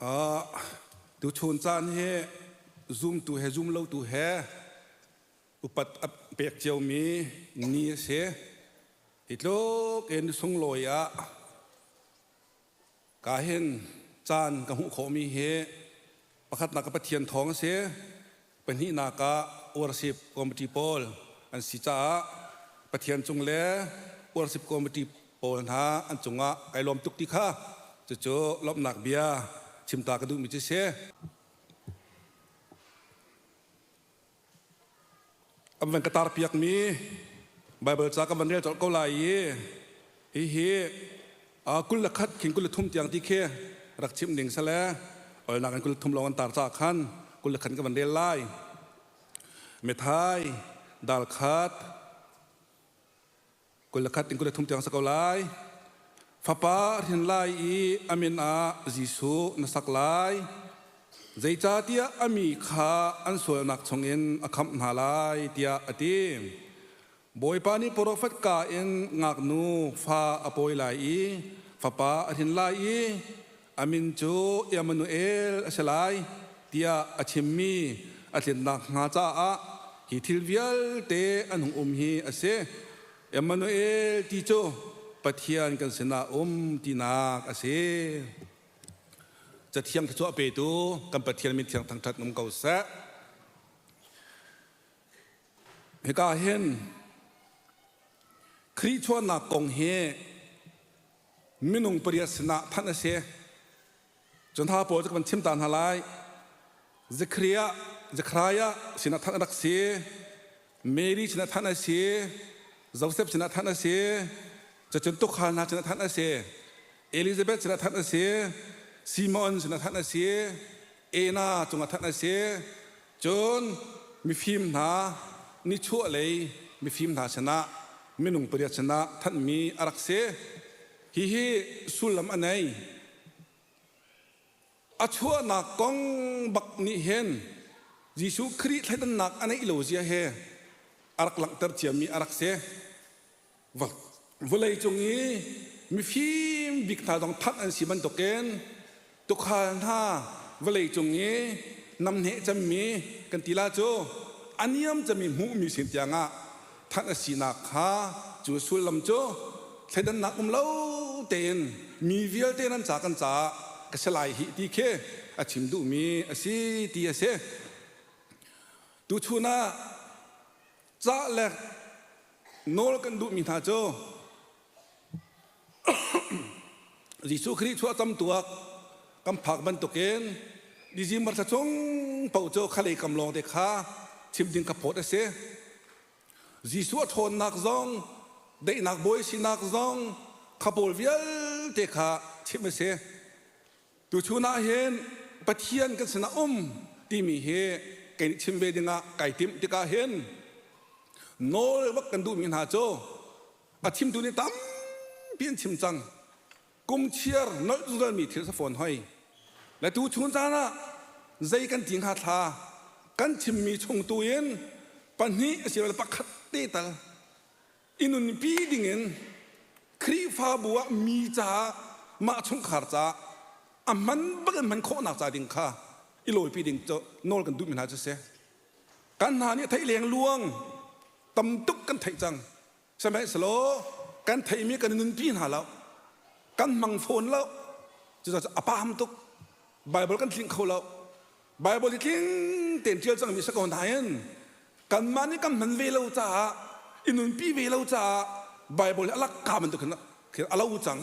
Uh, tuchun caan hi zumtu he zumlotu he upat a pek ciomi ni a si. Hi tluk in sunglawi ah ka hin caan ka hmuh khawhmi hi pakhatnak ka Pathian thawng a si. Pahnihnak ah worship committee pawl an si caah Pathian cung le worship committee pawl hna an cungah kai lawm tuk ti kha cucu lawmhnak bia chimta ka duhmi cu si. An van ka tarpiakmi Baibal ca ka van rel colh ko lai i hihi 21 khin 23 tiang ti khi rak chimh ding sale olnak in 23 lawng an tar caah khan 21 ka van rel lai. Methai dal khat 21 in 23 tiang sa ko lai. Fapa hrin lai i a min ah Jesuh na sak lai. Zeicahtiah a mi kha an sualnak chungin a khamh hna lai tiah a ti. Bawipa nih profet ka in ngaknu fa a pawi lai i fapa a hrin lai i a min cu Emmanuel a si lai tiah a chimmi a tlinnak hnga caah hi thil vialte an hung um hi a si. Emmanuel ti cu Pathian kan sinah um tinak a si. Cathiang thluachuah petu kan Pathian min thiang thangṭhat um ko seh. Hika hin Khrih chuahnak kong hi minung pariat sinah thanh a si. Cun hna pawl cu ka van chim ta hna lai. Zekhariah, Zekhariah sinah thanh a rak si. Mary sinah thanh a si. Joseph sinah thanh a si. Cacun tukhal hna sinah thanh a si. Elizabeth sinah thanh a si. Simon sinah thanh a si. Ena cungah thanh a si. Cun mifim hna nichuahlei mifim hna sinah minung pariat sinah thanhmi a rak si. Hihi sullam a nei. A chuahnak kong bak nih hin Jesuh Khrih thleidannak a neih lo zia he a rak langhter ciami a rak si. Vawlei cung i mifim bik hna zong that an si bantukin tuukhal hna vawlei cung i namneh cemmi kan ti la cu a niam cemmi hmuhmi sin tiangah thanh a sinak kha cu sullam cu thleidannak um lo tein mi vialte nan ca kan caah ka si lai hih ti khi a chim duhmi a si ti a si. Tuchun ah cah le nawl kan duhmi hna cu Jesuh Khrih chuah camtuak kan phak bantukin December thla chung paoh cu khalei kam lawng te kha chim ding ka phawt a si. Jesuh a ṭhawnnak zong daihnak bawi sinak zong kha pawl vialte kha chim a si. Tuchun ah hin Pathian kan sinah um timi hi kei nih chim ve dingah kai timh tikah hin nawl bak kan duhmi hna cu a chimtu nih tampi an chim cang. Kum chiar nolh zungzalmi thil sa fawn hoi. Le tu chun caan ah zei kan ti hnga thla kan chimmi chung tu in pahnih asilole pakhat te tal i nunpi dingin Khrihfabu ah mi caah mah chungkhar caah a hman bak in hman khawhnak ca ding kha i lawipi ding cu nawl kan duhmi hna cu si. Kan hna nih theih leng luang tam tuk kan theih cang. Sihmanhsehlaw kan theihmi kan i nunpi hna lo. Kan hmang fawn lo. Cucaah a paam tuk. Baibal kan tlinh kho lo. Baibal hi tling tein ṭial cangmi si ko nain kanmah nih kan hman ve lo caah i nunpi ve lo caah Baibal hi a lakka bantuk khin a lo cang.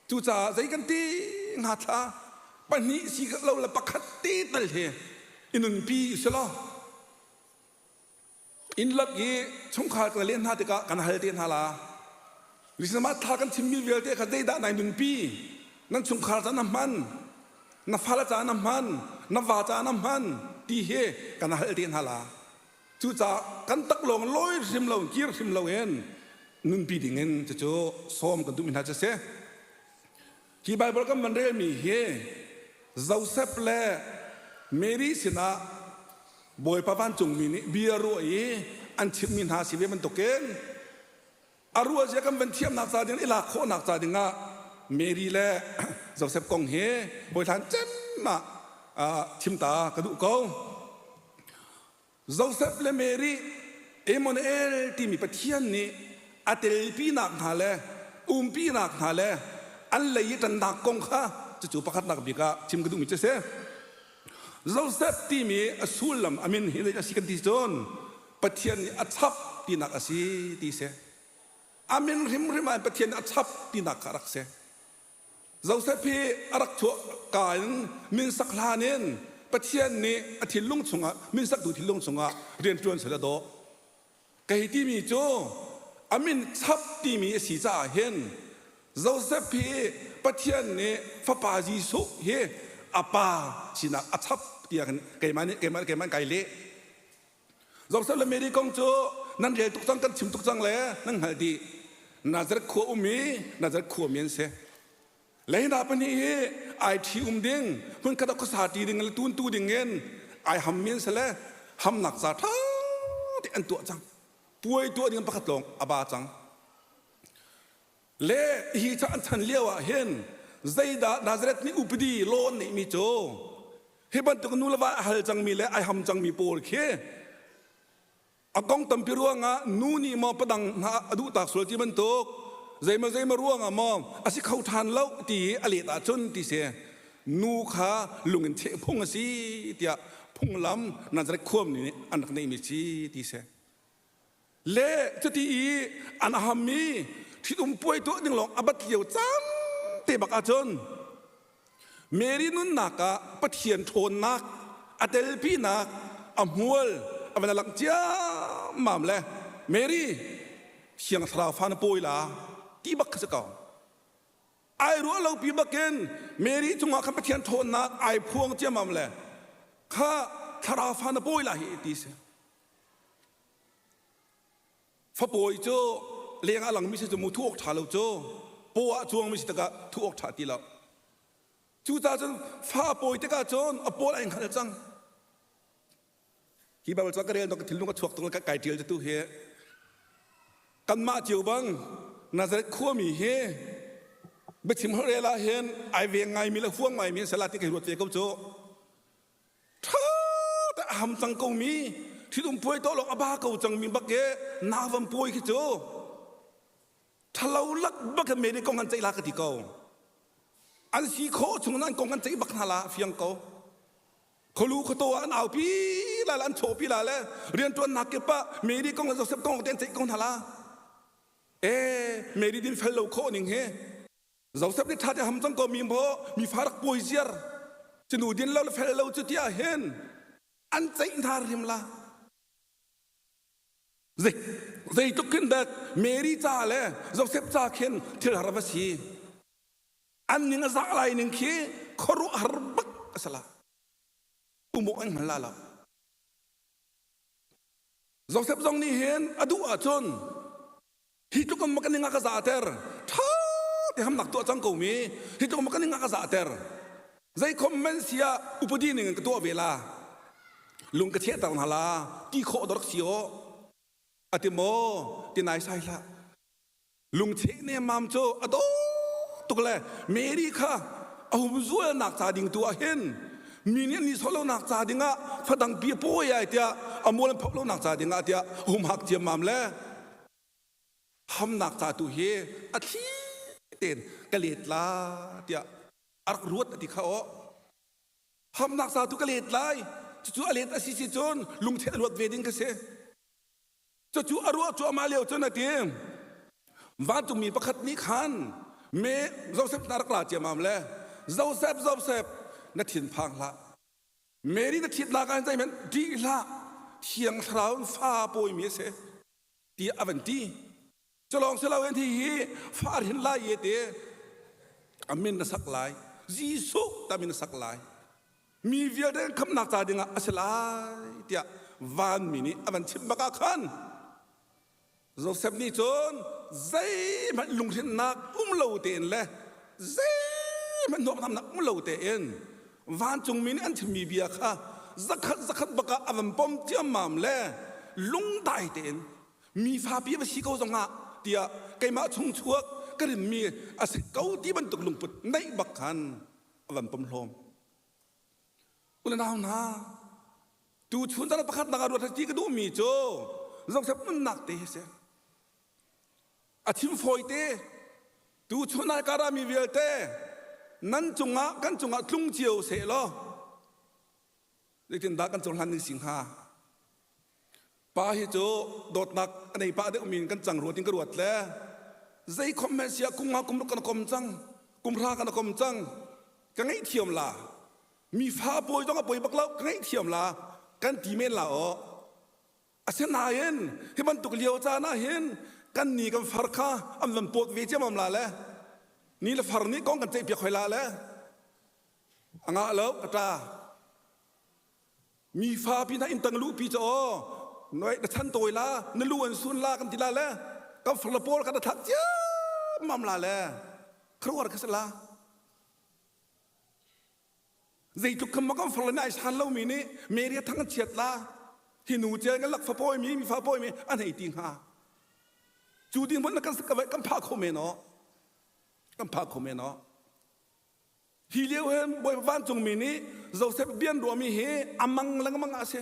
Cucaah zei kan ti hnga thla pahnih si lo le pakhat te tal hi i nunpi si law Innlak i chungkhar kan len hna tikah kan hal te hna la. Risinamah thla kan chimmi vialte kha zeidah nai nunpi? Nan chungkhar ca na hman, na fale ca na hman, na va ca na hman ti hi kan hal te hna la. Cucaah kan taklawng lawi hrim lo, kir hrim lo in nunpi dingin cucu sawm kan duhmi hna cu a si. Hi Baibal kan van relmi hi Joseph le Mary sinah Bawipa vancungmi nih bia ruah i an chimhmi hna si ve bantukin a ruah zia kan van thiamnak ca ding i lak khawhnak ca dingah Mary le Joseph kong hi hawihlan cem ah chim ta ka duh ko. Joseph le Mary Emmanuel timi Pathian nih a telpinak hna le umpinak hna le an lei i ṭannak kong kha cucu pakhatnak bik ah chim ka duhmi cu a si. Joseph timi a sullam a min hi a si kan ti cun Pathian nih a chap tinak a si ti si. A min hrimhrim ah Pathian nih a chap tinak kha a rak si. Joseph hi a rak chuah ka in minsak hlan in Pathian nih a thinlung chungah minsaktu thinlung chungah rianṭuan sel a dawh. Kei timi cu a min chap timi a si caah hin Joseph hi Pathian nih fapa Jesuh hi a pa sinak a chap tiah keimah nih keimah keimah kai leh. Joseph le Mary kong cu nan rel tuk cang kan chim tuk cang le nan hngalh dih. Nazareth khua um i Nazareth khua mi an si. Leina pahnih hi ai ṭhi um ding hmunkhat ah khuasa ṭi ding le tuntu ding in ai ham mi an si le hamnak ca ṭha te an tuah cang. Puai tuah ding pakhat lawng a ba cang. Le hi ca an chan lio ah hin zeidah Nazareth nih upadi law an neihmi cu hi bantuk nu le va a hal cangmi le ai ham cangmi pawl khi a kong tampi ruangah nu nih maw padang hna a duh tak sual ti bantuk zeimaw zeimaw ruangah maw a si kho ṭhan lo ti a let ahcun ti si nu kha lung in cheh phung a si tiah phunglam Nazareth khuam nih an rak neihmi si ti si. Le cuti i an hammi ṭhitum puai tuah ding lawng a bat lio caan te bak ahcun Mary nunnak ah Pathian ṭhawnnak a telpinak a hmual a van langh ciammam le Mary Thiang Thlarau fa na pawi la ti bak kha si ko. Ai ruah lo pi bakin Mary cungah khan Pathian ṭhawnnak ai phuang ciammam le kha Thlarau fa na pawi la hi ti si. Fapawi cu leng ah langmi si cu mu thu awk ṭha lo cu paw ah cuangmi si tikah thu awk ṭha ti lo. Cucaah cun fa a pawi tikah cun a pawl ai hngal cang. Hi Bible ca ka rel ka thinlung a chuak tuk kai ṭial tu hi kanmah cio bang Nazareth khuami hi biachim holhrel ah hin ai veng ngaimi le huang ngaimi an si la ti kai ruat ve ko cu. Ṭha te a ham cang komi ṭhitum puai to lawng a ba ko cangmi bak i navam puai khi cu ṭhalo lak bak in Mary kong an ceih la ka ti ko. An si khawh chung an kong an ceih bak hna la fiang ko. Kholu khuato ah an aupi la le an chawhpi la le rianṭuannak kip ah Mary kong le Joseph kong te an ceih ko hna la. Eh Mary din fel lo khawh ning hi Joseph nih ṭha te ham cang ko mi maw mi fa rak pawi ziar cinu din lo le fel lo cu tiah hin an ceih hna rim la zei zeitluk khin dak Mary ca le Joseph ca khin thil har va si an ning a zah lai ning khi khuaruahhar bak a si la umawh an hngal la lo Joseph zong nih hin a duh ahcun Hi tluk in ka ning a ka zahter. Ṭha te hamnak tuah cang ko mi. Hi tluk in ka ning a ka zahter. Zei khom men si ah upadi ning in ka tuah ve la. Lung ka chehter hna la. Ti khawh dor si aw. Ati maw ti nai sai hlah. Lungcheh nemmam cu a dawh tuk le Mary kha a humzualnak ca ding tu ah hin mi nih an ni sawh lonak ca ding ah fadang pi a pawi ai tiah a mual an phok lonak ca ding ah tiah humhak ciammam le hamnak ca tu hi a thli tein ka let la tiah a rak ruat a ti kha aw hamnak ca tu ka let lai cucu a let a si si cun lungcheh a luat ve ding ka si cucu a ruah cuahmah lio cun a ti vancungmi pakhat nih khan me Joseph na rak la ciamam le Joseph Joseph na thin phang hlah Mary na ṭhitnak ah zeihmanh ṭih hlah thiang thlarau in fa pawimi a si tiah a van ti. Culawng si loin hi hi fa hrin lai ye te a min na sak lai. Jesuh ta min na sak lai. Mi vialte khamnak ca dingah a si lai tiah vanmi nih a van chimh bak ah khan Joseph nih cun zeihmanh lunghrinnak um lo tein le zeihmanh hnawhnamnak um lo tein vancungmi nih an chimmi bia kha zakhat zakhat bak ah a van pom ciammam le lungdai tein mi fapi va si ko zongah tiah keimah chung chuak ka rinmi a si ko ti bantuk lungput neih bak khan a van pom hlawm. Unau hna, tu chun caan pakhat nak ah ruat ti ka duhmi cu Joseph nunnak te hi si. A chim fawi te, tu chun ah ka rami vialte nan cungah kan cungah tlung cio seh law zeitindah kan cohlan ning si hnga? Pa hi cu dawtnak a nei pah deuh min kan cang ruat in ka ruat le zei khom hmanh siah kum nga kum ruk kan kom cang kum hra kan kom cang ka ngaihthiam la mi fa pawi zong a pawi bak lo ka ngaihthiam la kan ti men la aw asinain hi bantuk lio caan ah hin kan ni kan far kha an van pawt ve ciamam la le ni le far nih kong kan ceih piak hoi la le a ngah lo ka ṭa Mi fa pi hna inn tang luhpi cu aw noi na chan tawi la na lu an sun la kan ti la le kan far le pawl kan thlak ciammam la le kharuar ka si la zeitluk khan ma kan far le nai san lo mi nih Mary thang an chiat la hi nu cel kan lak fa pawi mi mi fa pawi mi an hei ti hnga cu ding hmanh kan kan pha kho men aw kan pha kho men aw Hi lio hin Bawipa vancungmi nih Joseph bian ruahmi hi a mang lengmang ah a si.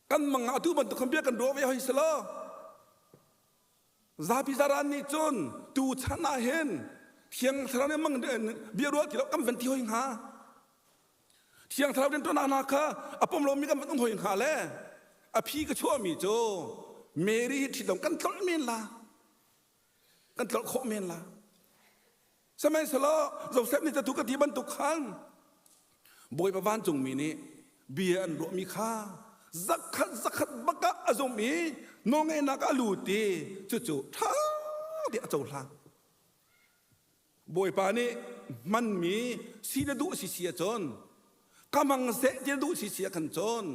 Kan mang ah atu bantuk khan bia kan ruah ve hoi si lo. Zapi zaran nih cun tu chan ah hin Thiang Thlarau nih mang bia ruah ti lo kan van ti hoi hnga. Thiang Thlarau rianṭuannak hna kha a pom lomi kan van um hoi hnga le a phi ka chuahmi cu Mary hi ṭhit kan tlolh men la. Kan tlolh khawh men la. Sihmanhsehlaw Joseph nih catu ka ti bantuk khan Bawipa vancungmi nih bia an ruahmi kha zakhat zakhat bak ah a zumh i nawlngeihnak ah a lut i cucu ṭha te a cohlang. Bawipa nih hmanmi si na duh si si ahcun ka mang seh ti na duh si si ah khan cun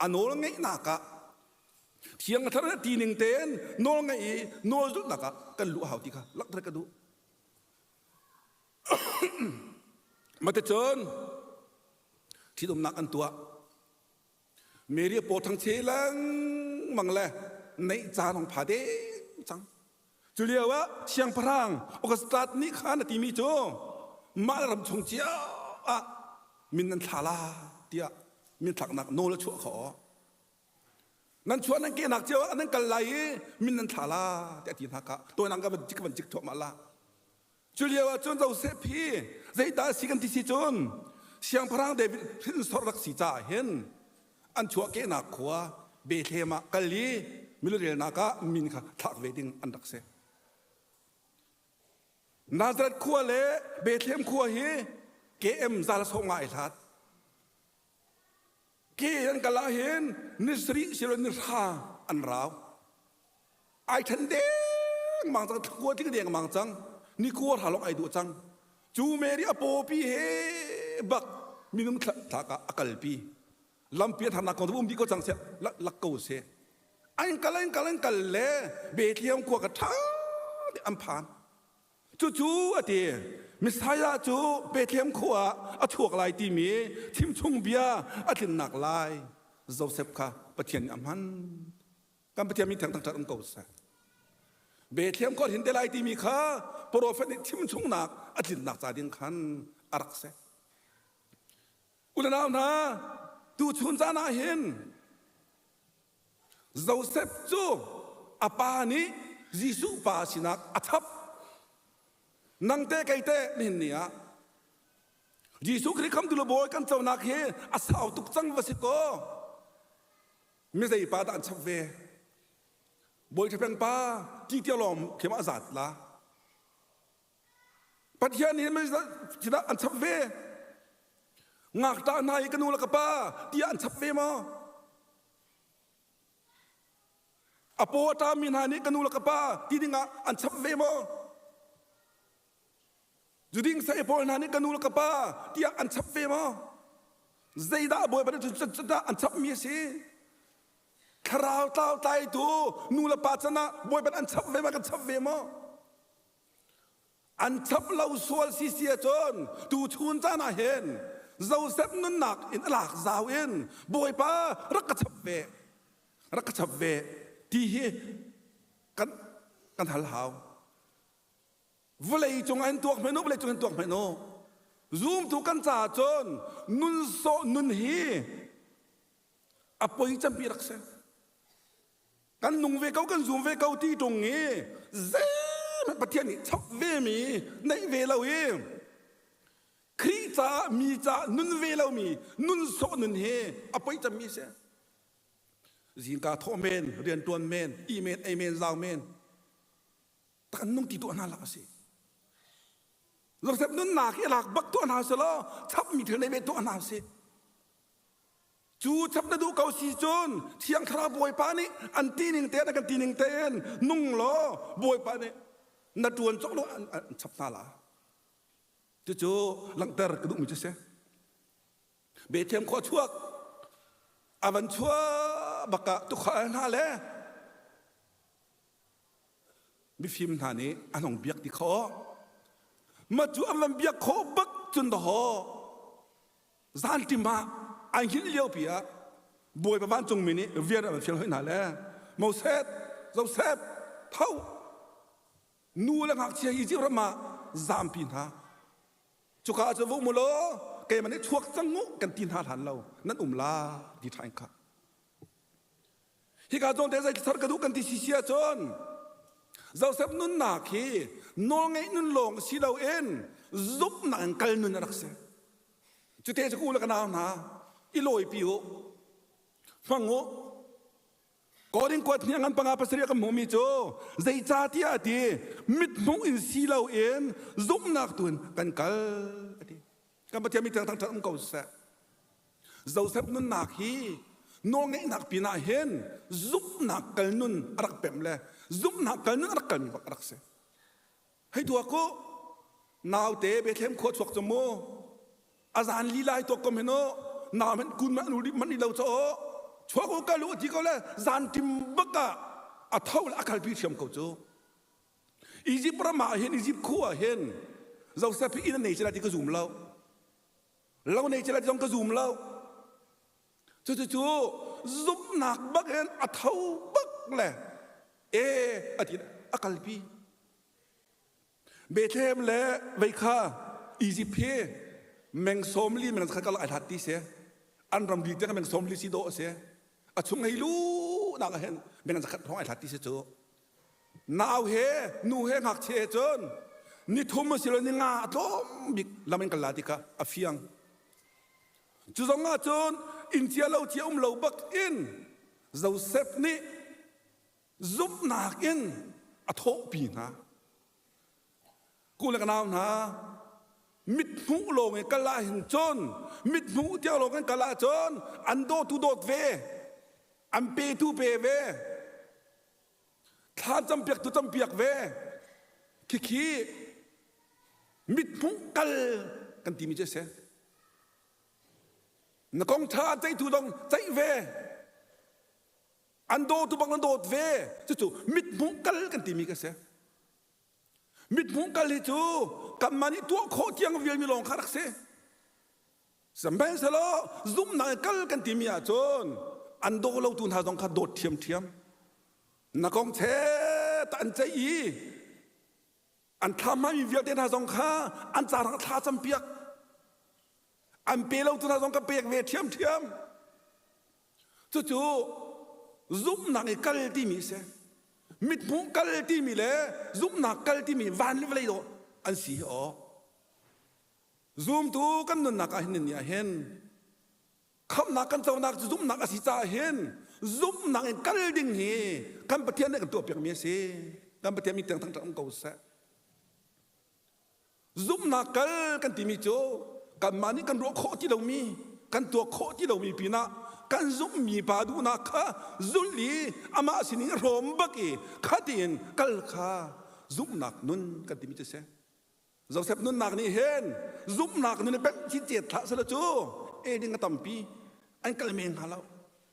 a nawl ngeihnak ah Thiang Thlarau ti ning tein nawl ngeih i nawl zulhnak ah kan luh a hau ti kha langhter ka duh. Maticun ṭhitumnak an tuah. Mary paw thangche lengmang le neih caan hong pha deng cang. Cu lio ah siangpahrang Augustus nih khan a timi cu mah ram chung cio ah min nan thla la tiah min thlaknak nawl a chuah khawh. Nan chuah nan kehnak cio ah nan kal lai i min nan thla la tiah a ti hna kha tawinak ka van cik ka van cik thuahmah la. Cu lio ah cun Joseph hi zeidah a si kan ti si cun siangpahrang David hrinsor rak si caah hin an chuahkehnak khua Bethlehem ah kal i milurelnak ah min kha thlak ve ding an rak si. Nazareth khua le Bethlehem khua hi KM zal sawm nga ai hlat. Ke an kal ah hin ni sarih silo ni hra an rau. Ai ṭhen dengmang cang, thlakua tling dengmang cang, ni kua hra lawng ai duh cang. Cu Mary a pawpi he bak minung thlak ah a kalpi. Lampi a tharnak kong um dih ko cang seh, lak ko seh. An kal an kal an kal le Bethlehem khua ka ṭha te an phan. Cucu a ti. Messiah cu Bethlehem khua ah a chuak lai timi chimchung bia a tlinnak lai Joseph kha Pathian nih a hman. Kan Pathian min theng thangṭhat um ko seh. Bethlehem khua hin te lai timi kha profet nih chimchungnak a tlinnak ca ding khan a rak si. Unau hna, tuchun caan ah hin Joseph cu a pa nih Jesuh pa sinak a chap. Nang te kei te nihin ni ah Jesuh Khrih khamtu le bawi kan conak hi a sau tuk cang va si kaw mi zei pa dah an chap ve bawi ṭhapeng pa ti tiang lawng khem a zat la Pathian nih sinah an chap ve ngakṭah hna hi ka nu le ka pa tiah an chap ve maw a paw a ṭami hna nih ka nu le ka pa ti dingah an chap ve maw zuding saei pawl hna nih ka nu le ka pa tiah an chap ve maw zeidah bawipa nih cu an chapmi a si thlarau tlau tlaitu nu le pa can ah bawipa an chap ve ma kan chap ve maw An chap lo sual si si ahcun tuchun caan ah hin Joseph nunnak in a lak zau in Bawipa rak ka chap ve rak ka chap ve ti hi kan kan hal hau. Vawlei cung ah hin tuak hmanh u, vawlei cung hin tuak hmanh u. Zumtu kan caah cun nun sawh nun hi a poi campi rak si. Kan nung ve ko kan zum ve ko ti ṭung i zeihmanh Pathian nih chap ve mi neih ve lo i Khrih caah mi caah nun ve lomi nun sawh nun hi a poi cemmi a si. Zingka thawh men, rianṭuan men, ih men, ei men, zau men, tak an nung ti tuah hna lak a si. Joseph nunnak hi a lak bak tuah hna selaw chapmi thil nei ve tuah hna si. Cu chap na duh ko si cun Thiang Thlarau Bawipa nih an ti ning tein an kan ti ning tein nung law Bawipa nih na ṭuan cawk lo an chap hna la. Cucu langhter ka duhmi cu si. Bethlehem khua chuak a van chuah bak ah tukhal hna le mifim hna nih an hong biak ti khawh. Mah cu an van biak khawh bak cun dawhaw zanṭim ah an hngilh liopi ah Bawipa vancungmi nih rian an fial hoi hna le Moses, Joseph, tho nu le ngakchia Izipt ram ah zampi hna. Cuka ah cun va um u law keimah nih chuak cang u kan ti hna hlan lo nan um la ti ṭha in kha. Hika zawn te zei thar ka duh kan ti si si ahcun Joseph nunnak hi nawlngeih nun lawng si loin zumhnak in kal nun a rak si. Cute cu u le ka nau hna i lawipi u, hmang u. Korin kuat hniang an panga pasarih kan hmuhmi cu zeicahtiah a ti mithmuh in si loin zumhnak tu in kan kal a ti. Kan Pathian mi thangthang um ko seh. Joseph nunnak hi nawlngeihnak pinah hin zumhnak kal nun a rak pemh le zumhnak kal nun a rak kalmi bak a rak si. Hei tuak u, naute Bethlehem khua chuak cu mu, a zan lila hi tuak kom hin u, nau hmanh kun mah nu manh lo cho chuak u kal u ti ko le zan tim bak ah a tho le a kalpi thiam ko cu. Egypt ram ah hin Egypt khua ah hin Joseph hi inn a nei sila ti ka zum lo. Lo nei sila ti zong ka zum lo. Cucu zumhnak bak in a tho bak le e a ti a kalpi. Bethlehem le vei kha Egypt hi meng sawmli meng khat kal ai hlat ti si. An ramri tiang meng sawmli si dawh a si. A chung hei lu nak ah hin meng zakhat hrawng ai hlat ti si cu. Nau he nu he ngakchia he cun nithum a si lo ni nga a tlawm bik lam in kal la ti kha a fiang. Cu zong ah cun inn cia lo cia um lo bak in Joseph nih zumhnak in a thawhpi hna. Ku le ka nau hna, mithmuh lawng in kal ah hin cun mithmuh tiang lawng in kal ah cun an dawtu dawt ve, an petu pe ve, thla campiaktu campiak ve. Khikhi mithmuh kal kan timi cu a si. Na kong ṭha ceihtu zong ceih ve. An dawtu bang an dawt ve. Cucu mithmuh kal kan timi ka si. Mithmuh kal hi cu kanmah nih tuah khawh tiang vialmi lawng kha rak si. Sihmanhsehlaw zumhnak in kal kan timi ahcun an daw lotu hna zong kha dawt ṭhiamṭhiam. Na kong chet an ceih i an thla hmami vialte hna zong kha an carang thla campiak. An pe lotu hna zong ka pek ve ṭhiamṭhiam. Cucu zumhnak i kal timi a si. Mithmuh kal timi le zumhnak kal timi van le vawlei dawh an si hi aw. Zumtu kan nunnak ah hin ni ah hin khamhnak kan conak cu zumhnak a si caah hin zumhnak in kal ding hi kan Pathian nih kan tuahpiakmi a si. Kan Pathian mi tiang thangṭhat um ko seh. Zumhnak kal kan timi cu kanmah nih kan ruah khawh ti lomi, kan tuak khawh ti lomi pinah kan zumhmi pa duhnak kha zulh i amah sinin hrawm bak i khatiin kal kha zumhnak nun kan timi cu a si. Joseph nunnak nih hin zumhnak nun i pemh chin cet hlah selaw cu eiding a tampi an kal men hnga lo.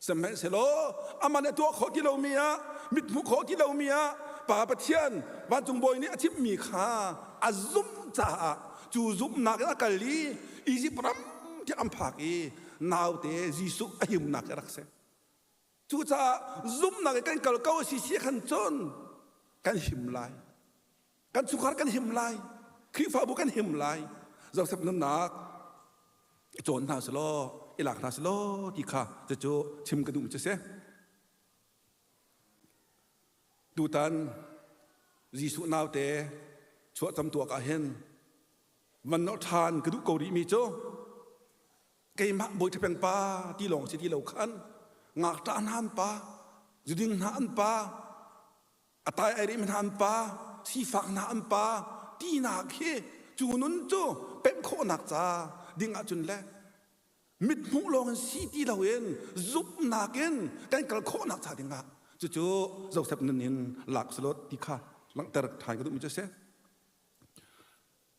Sihmanhsehlaw amah nih a tuah khawh ti lomi ah mithmuh khawh ti lomi ah Pa Pathian vancung bawi nih a chimhmi kha a zumh caah cu zumhnak in a kal i Izipt ram tiang an phak i naute Jesuh a himnak a rak si. Cucaah zumhnak in kan kal ko a si si khan cun kan him lai. Kan chungkhar kan him lai. Khrihfabu kan him lai. Joseph nunnak i cawn hna selaw i lak hna selaw ti kha cucu chim ka duh cu si. Tutan Jesuh naute chuahcam tuak ah hin van nolh ṭhan ka duh ko rihmi cu keimah bawi ṭhapeng pa ti lawng si ti lo khan ngakṭah hna an pa, zuding hna an pa, a tai ai rihmi hna an pa, sifak hna an pa tinak hi cu nun cu pemh khawhnak ca ding ahcun le mithmuh lawng in si ti loin zumhnak in kan kal khawhnak ca dingah cucu Joseph nun in lak salot ti kha langhter ṭhan ka duhmi cu a si.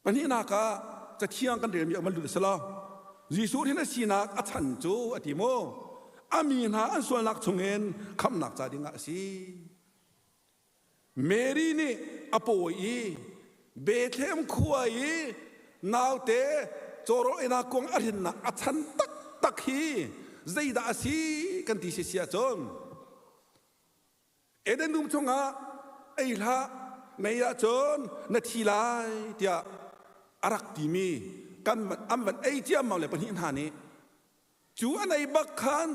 Pahnihnak ah Cathiang kan relmi a van lut a si lo. Jesuh hin a sinak a chan cu a ti mu a mi hna an sualnak chungin khamhnak ca dingah a si. Mary nih a pawi i Bethlehem khua i naute cawrawl einak kuang a hrinnak a chan taktak hi zeidah a si kan ti si si ahcun Eden dum chungah ei hlah nei ahcun na thi lai tiah a rak timi kan an van ei ciammam le pahnih hna nih Cu an ei bak khan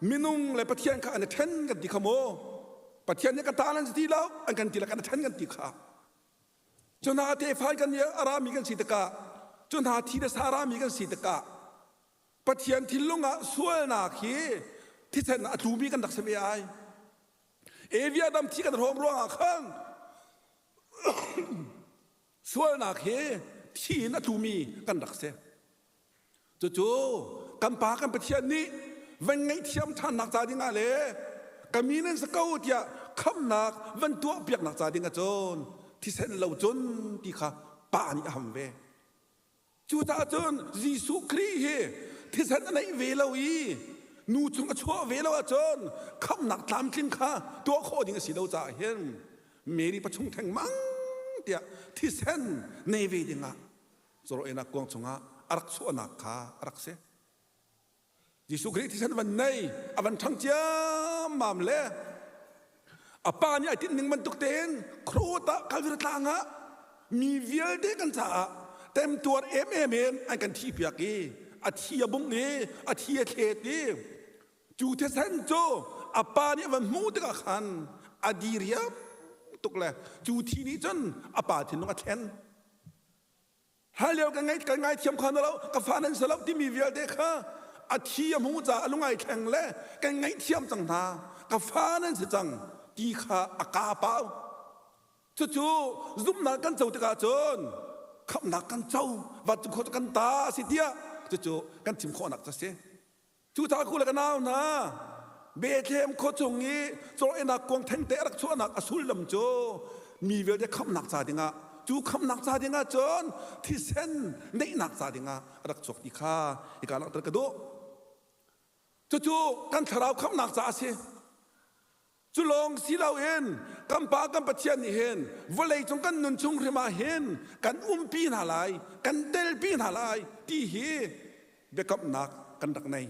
minung le Pathian kha an i ṭhen kan ti kha mu. Pathian nih ka ta nan si ti lo, an kan ti le kan i ṭhen kan ti kha. Cu hna tefa kan i a rami kan si tikah, cu hna thi le sa rami kan si tikah, Pathian thinlung ah sualnak hi thisen ah a tlumi kan rak si ve ai. Evi Adam thi kan hrawm ruangah khan sualnak hi thi in a tlumi kan rak si. Cucu kan Pa kan Pathian nih van ngaihthiam ṭhannak ca dingah le ka mi nan si ko tiah khamnak van tuah piaknak ca dingah cun thisen lo cun ti kha Pa nih a ham ve. Cucaah cun Jesuh Khrih hi thisen a neih ve lo i nu chung a chuah ve lo ahcun khamnak tlamtling kha tuah khawh ding a si lo caah hin Mary pachung thengmang tiah thisen nei ve dingah Cawrawhnak kuang chungah a rak chuahnak kha a rak si. Jesuh Khrih thisen van nei a van ṭhang ciammam le a pa nih ai tinh ning bantuk tein Khrot ah Calvary tlang ah mi vialte kan caah temtuar emem in an kan thihpiak i a thi a bungh i a thi a thlet i cu thisen cu a pa nih a van hmuh tikah khan a diriam tuk le cu thi nih cun a pa thinlung a thlen. Hlanlio kan ngai kan ngaithiam kho na lo ka fa nan si lo timi vialte kha a thi a hmu caah a lungai thleng le kan ngaihthiam cang hna ka fa nan si cang ti kha a ka pau cucu zumhnak kan co tikah cun khamhnak kan co vancung khua cu kan ta a si tiah cucu kan chim khawhnak cu a si Cucaah ku le ka nau hna, Bethlehem khua chung i cawlnak kuang thengte a rak chuahnak a sullam cu mi vialte khamhnak ca dingah cu khamhnak ca dingah cun thisen neihnak ca dingah a rak chuak ti kha hika langhter ka duh. Cucu kan thlarau khamhnak ca a si. Cu lawng si loin kan Pa kan Pathian nih hin vawlei cung kan nun chung hrim ah hin kan umpi hna lai, kan telpi hna lai ti hi biakamnak kan rak nei.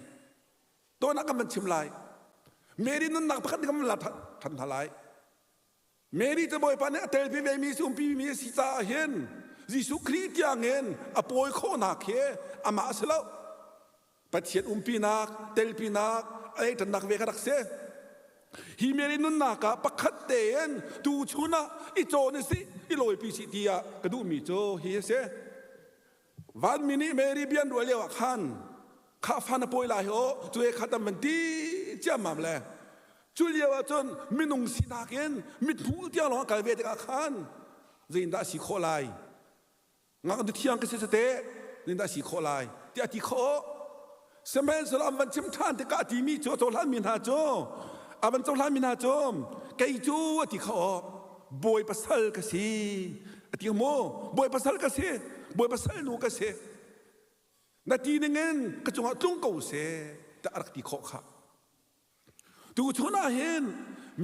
Tuan ah kan van chim lai. Mary nunnak pakhat kan van la ṭhan hna lai. Mary cu Bawipa nih a telpi vemi si umpi mi a si caah hin Jesuh Khrih tiangin a pawi khawhnak hi amah a si lo. Pathian umpinak, telpinak, a eiṭannak ve kha rak si. Hi Mary nunnak ah pakhat tein tuchun ah i cawn i si, i lawipi sih tiah ka duhmi cu hi a si. Vanmi nih Mary bia an ruah lio ah khan khah fa na pawi lai aw cu he khat an van ti ciammam le cu lio ah cun minung sinak in mithmuh tiang lawng a kal ve tikah khan zeitindah a si khawh lai Ngaknu thiang ka si teh dah si khawh lai tiah a ti khawh. Sihmanhsehlaw an van chim ṭhan tikah a timi cu a cohlanmi hna cu a van cohlanmi hna cu kei cu a ti khawh bawi pasal ka si a ti mu bawi pasal ka si bawi pasal nu ka si na ti ningin ka cungah tlung ko seh tiah a rak ti khawh kha Tuchun ah hin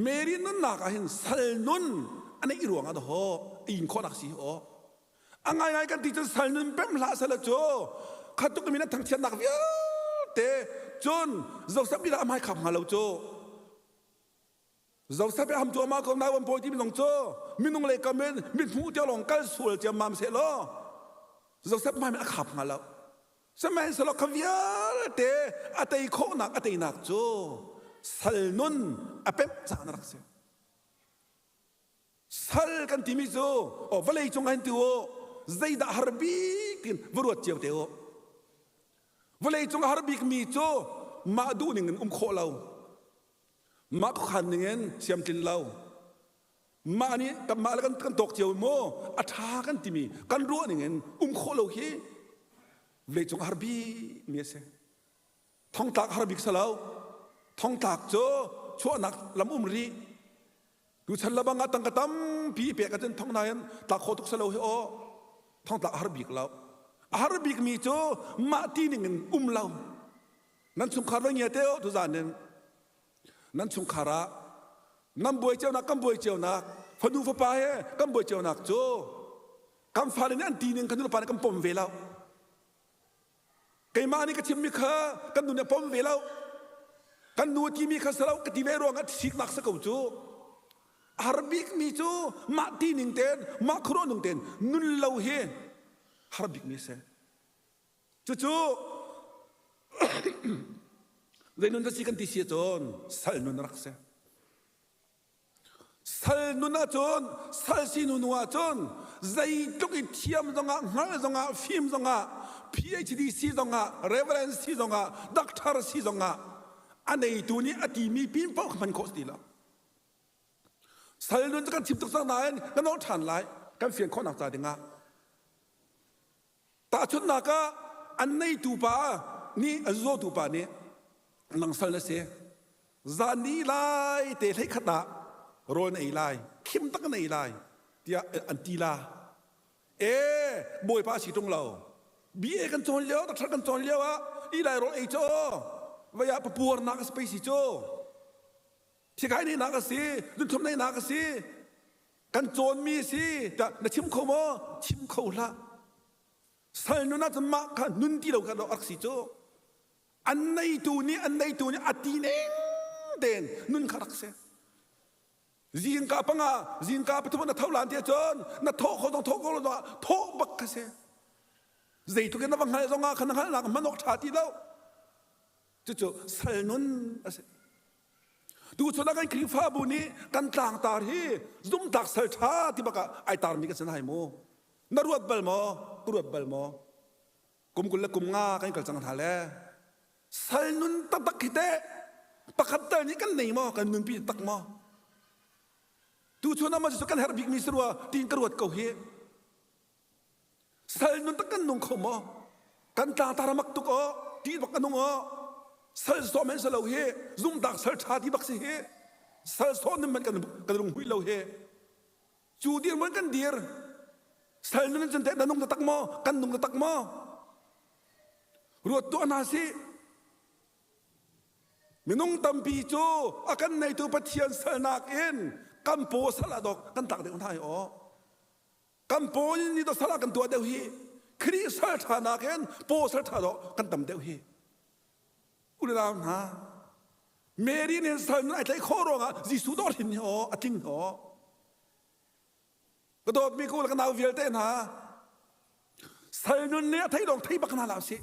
Mary nunnak ah hin sal nun a neih ruang ah dawh a in khawhnak si aw. A ngaingai kan ti cun sal nun pem hlah sala cu khatuk min a thangchiatnak vialte cun Joseph nih dah a hmai khap hnga lo cu. Joseph he ham cu ama ko nai wan pawi ti mi zong cu minung lei kam in mithmuh tiang lawng kal sual ciammam seh law. Joseph hmai a khap hnga lo. Sihmanhsehlaw kha vialte a tei khawhnak a teinak cu sal nun a pemh caan a rak si. Sal kan timi cu aw vawlei cung ah hin ti u zeidah har bik in va ruat cio te u. Vawlei cung a har bikmi cu mah duh ning in um khawh lo. Mah khuakhan ning in siamtlin lo. Mah nih kanmah le kan, kan tawk cio maw a ṭha kan timi kan ruah ning in um khawh lo hi vawleicung a har bikmi a si. Thongtlak a har bik si lo. Thongtlak cu chuahnak lam um rih. Tuchan lebang ah tangka tampi i pek ahcun thong nain tlak khawh tuk si lo hi aw. Thongtlak a har bik lo. A har bikmi cu mah ti ning in um lo. Nan chungkhar va ngia te aw tuzan in nan chungkhar ah nan buai cionak kan buai cionak fanu fapa he kan buai cionak cu kan fale nih an ti ning kan nulepa nih kan pom ve lo keimah nih ka chimmi kha kan nu nih a pom ve lo kan nu a timi kha si lo ka ti ve ruangah siknak si ko cu a har bikmi cu mah ti ning ten mah khuaruah ning ten nun lo hi har bikmi si Cucu zei nun si kan ti si ahcun sal nun a rak si. Sal nun ahcun sal si nu nu ahcun zeitluk i thiam zongah hngalh zongah fim zongah PhD si zongah reverend si zongah doctor si zongah a neitu nih a timi pin paoh kha hman khawh si ti lo. Sal nun cu kan chim tuk cang nain kan nawl ṭhan lai kan fian khawhnak ca dingah. Tahchunhnak ah an neitu pa nih a zawtu pa nih nang sal na si zan ni lai te hlei khat ah rawl na ei lai khim tak na ei lai tiah an ti la e bawipa si tung lo BA kan cawn lio doctor kan cawn lio ah i lai rawl ei cho vaya papuar nak a space si cho thikai nei nak a si zunthum nei nak a si Kan cawnmi si tiah na chim kho maw? Chim kho hlah. Sal nun ahcun mah kha nun ti lo kha rak si cu. An neitu nih an neitu nih a ti ning tein nun kha rak si. Zingka panga zingka pathum na tho lan ti ahcun na thawh kho zong thawh kho lo zong thawh bak kha si. Zeitluk in na va hngalh zong ah kha na hngalhnak hman awk ṭha ti lo. Cucu sal nun a si. Tuchun ah kan Khrihfabu nih kan tlangtar hi zumtlak sal ṭha ti bak ah ai tarmi kan si hai mu. Na ruat bal maw? Ka ruat bal maw? Kum 20 le kum nga kan kal cang hna le sal nun taktak hi teh pakhat tal nih kan nei maw? Kan nunpi tak maw? Tuchun ah maw cu kan herh bikmi si rua tiin ka ruat ko hi. Sal nun tak kan nung kho maw? Kan tlangtar a mak tuk aw, ti bak a nung aw. Sal sawm hen salo hi, zumtak sal ṭha ti bak si hi. Sal sawm nim man kan kan rung hui lo hi. Cu dir man kan dir. Sal nun cun teh na nung tak maw? Kan nung tak maw? Ruat tuah hna sih. Minung tampi cu a kan neitu Pathian salnak in kan paw sal ah dok kan tlak deuh hna hi aw. Kan paw in ni sal ah kan tuah deuh hi Khrih sal ṭha nakin paw sal ṭha dawh kan tam deuh hi. Unau hna, Mary nih sal nun ai tlaih khawh ruangah Jesuh dawh hrin hi aw a tling aw. Ka dawtmi ku le ka nau vialte hna, sal nun nih a thei lawng thei bak hna hlah sih.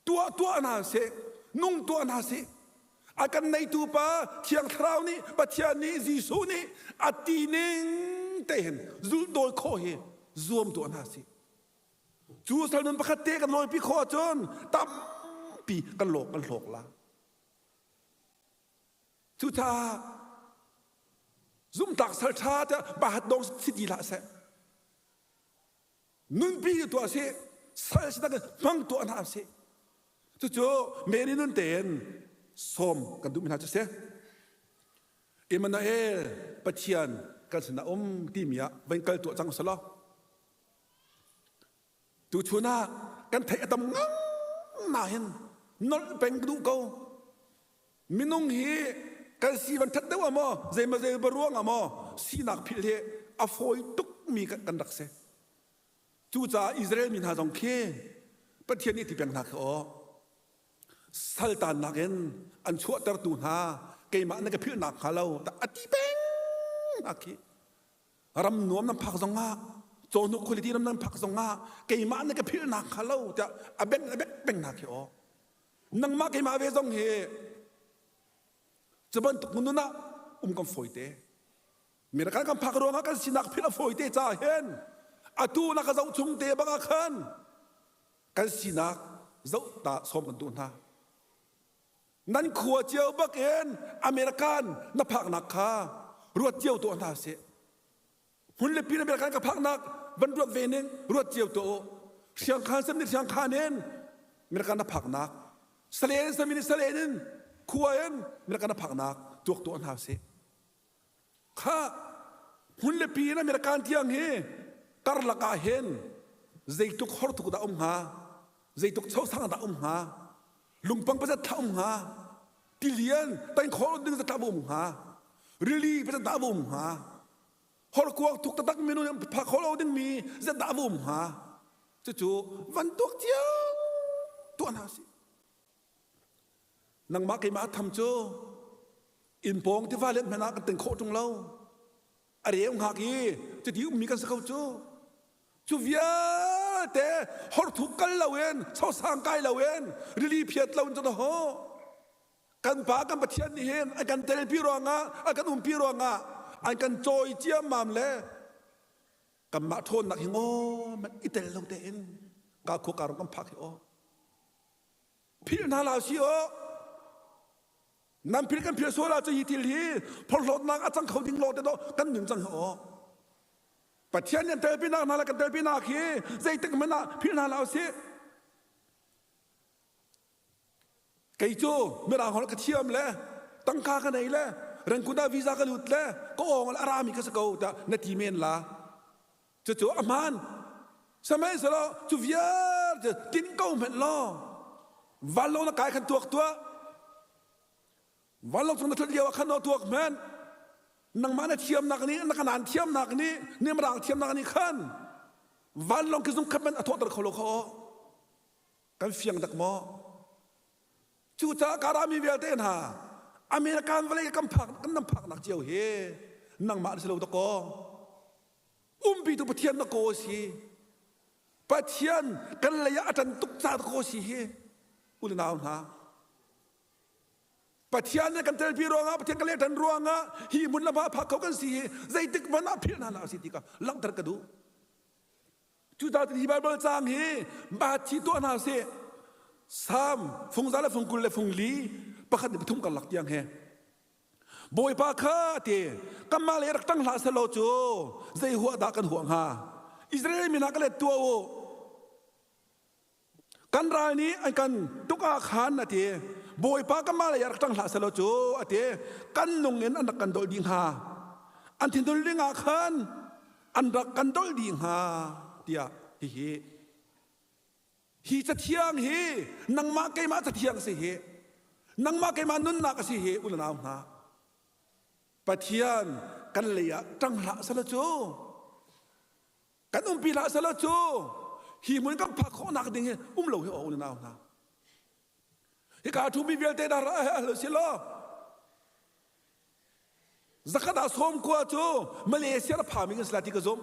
Tuah tuah hna sih, nung tuah hna sih. A kan neitu pa Thiang Thlarau nih Pathian nih Jesuh nih a ti ning te hin zulhdawi khawh hi zuam tuah hna sih. Cu sal nun pakhat te kan lawipi khawh ahcun tampi kan lawk kan hlawk la. Cucaah zumtlak sal ṭha tiah bahat dong si ti hlah seh. Nunpi tuah sih, sal si tak hmang tuah hna sih. Cucu Mary nun tein sawm kan duhmi hna cu si. Emmanuel Pathian kan sinah um timi ah van kal tuah cang usalaw. Tuchun ah kan theih a tam ngang nain nolh peng ka duh ko. Minung hi kan si van that deuh ah maw zeimaw zei ruang ah maw sinak philh hi a fawi tukmi kan rak si. Cucaah Israel mi hna zong khi Pathian nih ti peng hna khi aw saltannak in an chuahtertu hna keimah na ka philhnak hnga lo a ti peng hna khi ram nuam nan phak zongah Cawhnuk khualipi ram nan phak zongah keimah na ka philhnak kha lo tiah a beng a bek peng hna khi aw. Nangmah keimah ve zong hi cu bantuk nun ah um kan fawi te. Mirakan kan phak ruangah kan sinak philh a fawi te caah hin atu na ka zoh chung te bang ah khan kan sinak zoh ta sawm kan duh hna. Nan khua cio bakin American na phaknak kha ruat cio tuah hna sih. Hmun le pin American ka phaknak van ruat ve ning ruat cio tuah u. Siangkhan sem nih siangkhan in American na phaknak Salen sem in Salen in khua in American na phaknak tuak tuah hna sih. Kha hmun le pi in American tiang hi karlak ah hin zeitluk hortuk dah um hnga zeitluk chosang dah um hnga lungpang pazat thla um hnga tilian tengkhol ding zatla um hnga rili pazat dah um hnga horkuang thuk taktak minung phak kho lo ding mi zat dah um hnga cucu van tuak cio tuah hna sih Nangmah keimah tham cu inn pawng tiva let hmanh ah kan teng khawh ṭung lo. A reu hngak i cuti ummi kan si ko cu. Cu vialte horthuk kal loin, chosang kai loin, rili phiat loin cu ho. Kan pa kan Pathian nih hin an kan telpi ruangah, an kan umpi ruangah, an kan cawi ciammam le kanmah ṭhawnnak hi ngaw man i tel lo tein ka khua ka kan phak hi aw. Philh hna hlah si aw. Nan philh kan philh sual ahcun hi thil hi phorhlawtnak a cang kho ding law te dawh kan nun cang hi aw. Pathian nih an telpinak hna le kan telpinak hi zeitik hmanh ah philh hna hlah usih. Kei cu mirang holh ka thiam le tangka ka nei le Rangoon ah visa ka lut le ka awng le a rami ka si ko tiah na ti men la. Cucu a hmaan. Sihmanhsehlaw cu vialte tin ko hmanh law vanlawng na kai khan tuak tuah. Vanlawng cung na ṭhut lio ah khan naw tuak hmanh. Nangmah na thiamnak nih na kanan thiamnak nih nimrang thiamnak nih khan vanlawng khi zung khat hmanh a thawhter kho lo kha aw. Kan fiang dak maw? Cucaah Karami vialte hna American vawlei kan phak kan nan phaknak cio hi nangmah na si lo dakaw. Umpitu Pathian na kaw si. Pathian kan lei ah a ṭan tuk ca kaw si hi u le nau hna. Pathian nih kan telpi ruangah Pathian kan lei ṭan ruangah hi hmun le hma phak kho kan si hi zeitik hmanh ah philh hna hlah si ti ka langhter ka duh. Cucaah hi Baibal caang hi bathi tuah hna sih. Salm fungza le fungkul le fungli pakhat le pathum karlak tiang he Bawipa kha ti kanmah le rak ṭang hlah selaw cu zei huah dah kan huah hnga? Israel mi hna ka let tuah u. Kan ral nih an kan tuk ah khan a ti. Bawipa kanmah lei ah rak ṭang hlah selaw cu a ti. Kan nung in an rak kan dolh dih hnga. An thinhun ling ah khan an rak kan dolh dih hnga tiah hihi Hi cathiang hi nangmah keimah cathiang si hi. Nangmah keimah nunnak a si hi u le nau hna. Pathian kan lei ah ṭang hlah selaw cu kan umpi hlah selaw cu hi hmun kan phak khawhnak ding hi um lo hi u le nau hna. Hika ṭhumi vialte dah ra hal si law zakhat ah sawm kua cu Malaysia ra phami kan si la ti ka zumh.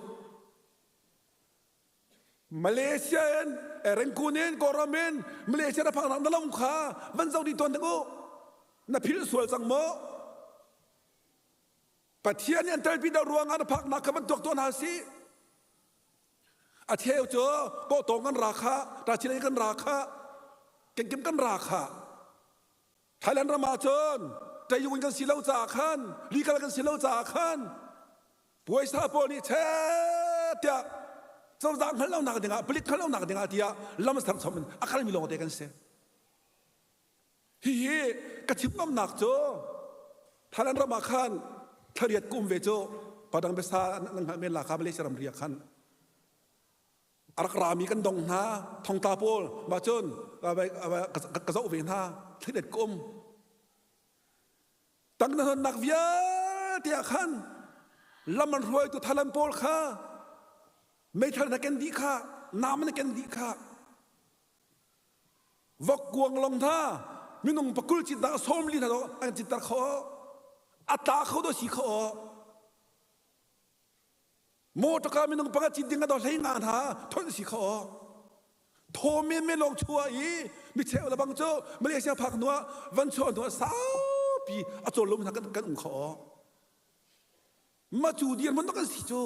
Malaysia in Rangoon in Kawlram in Malaysia na phaknak na lung kha van zoh dih tawn ding u. Na philh sual cang maw? Pathian nih an telpi deuh ruangah na phaknak kha van tuak tuah hna sih. A cheu cu kawhtawng kan ra kha, Tachilei kan ra kha, kengkim kan ra kha. Thailand ram ah cun Tayung kan si lo caah khan, legal kan si lo caah khan puaisa pawl nih chet tiah cozah hngalh lonak dingah palik hngalh lonak dingah tiah lam serchom in a kalmi lawngte kan si. Hihi ka chim ngamnak cu Thailand ram ah khan thlariat kum ve cu padang biasa nan hngalh men la kha Malaysia ramri ah khan a rak rami kan dong hna thongtla pawl mah cun ka zoh ve hna thlariat kum Tang na hnonnak vialte ah khan lam an hruaitu thalam pawl kha meithal na ken dih kha nam na ken dih kha vok kuang long hna minung pakul cit dah sawmli hna an citter kho a tla kho do si kho. Motorka minung panga cit ding a do hlei nga hna thon si kho. Thaw men men lawng chua i mi cheu le bang cu Malaysia phak hnuah van chuah hnuah saupi a cawl lo hna kan kan um kho. Ma cu dirhmun kan si cu.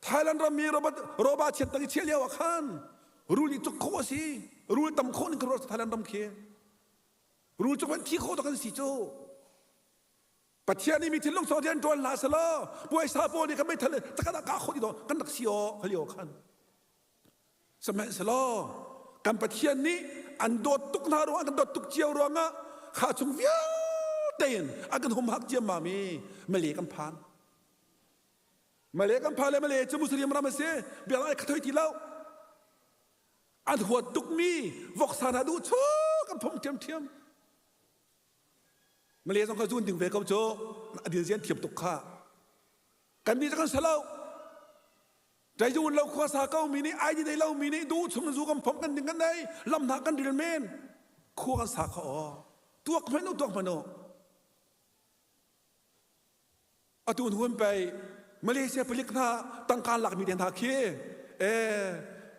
Thailand ram mi Robert Roba chiat tang i chiah lio ah khan rul i cuk khawh a si. Rul tam khawh ning ka ruat Thailand ram khi. Rul cuk thi khawh kan si cu. Pathian nih mi thinlung sawng rian ṭuan hlah selaw puaisa pawl nih kan meithal takana ka khawh ti kan rak si aw kha lio khan. Sihmanhsehlaw kan Pathian nih an dawt tuk hna ruangah kan dawt tuk cio ruangah kha chung vialte in a kan humhak ciammam i Malay kan phan. Malay kan phan le Malay cu Muslim ram a si biaknak ai khathoi ti lo. An huat tukmi voksa hna duh chuk an phung ṭhiamṭhiam. Malay zong kha zun ding ve ko cu a dil zian thiam tuk kha. Kan nih cu kan salo. Ṭai lo khua sa ko mi nih ai nei lo mi nih duh chung zu kan phom kan ding kan nei lam hna kan ril men khua kan sa kho aw tuak hmanh u tuak hmanh u atu hun pei Malaysia palik hna tangka lak mi te hna khi e